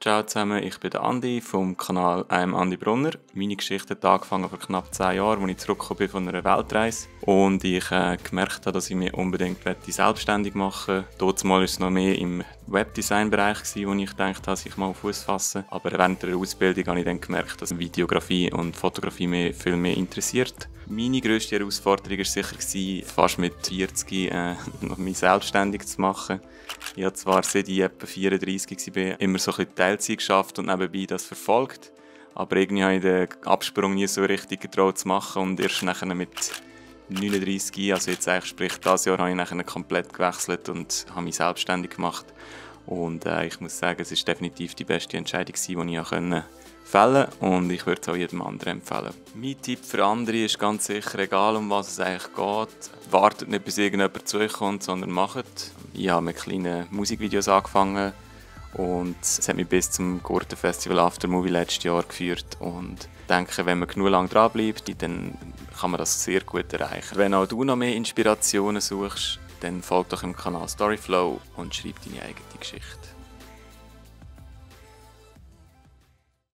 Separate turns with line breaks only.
Ciao zusammen, ich bin der Andi vom Kanal I'm Andi Brunner. Meine Geschichte hat angefangen vor knapp 10 Jahren, als ich zurückgekommen bin von einer Weltreise und ich gemerkt habe, dass ich mich unbedingt selbstständig machen möchte. Dort war es noch mehr im Webdesign-Bereich, wo ich gedacht habe, dass ich mal Fuß fasse. Aber während der Ausbildung habe ich dann gemerkt, dass Videografie und Fotografie mich viel mehr interessiert. Meine grösste Herausforderung war sicher, fast mit 40 noch mich selbstständig zu machen. Ich habe zwar seit ich etwa 34 war, immer so ein bisschen Teilzeit geschafft und nebenbei das verfolgt. Aber irgendwie habe ich den Absprung nie so richtig getraut zu machen und erst nachher mit 39, also jetzt eigentlich sprich dieses Jahr, habe ich nachher komplett gewechselt und habe mich selbstständig gemacht. Und ich muss sagen, es war definitiv die beste Entscheidung, die ich fällen konnte und ich würde es auch jedem anderen empfehlen. Mein Tipp für andere ist ganz sicher, egal um was es eigentlich geht, wartet nicht, bis irgendjemand zu euch kommt, sondern macht. Ich habe mit kleinen Musikvideos angefangen und es hat mich bis zum Gurtenfestival After Movie letztes Jahr geführt und ich denke, wenn man genug lang dran bleibt, dann kann man das sehr gut erreichen. Wenn auch du noch mehr Inspirationen suchst, dann folg doch dem Kanal Storyflow und schreib deine eigene Geschichte.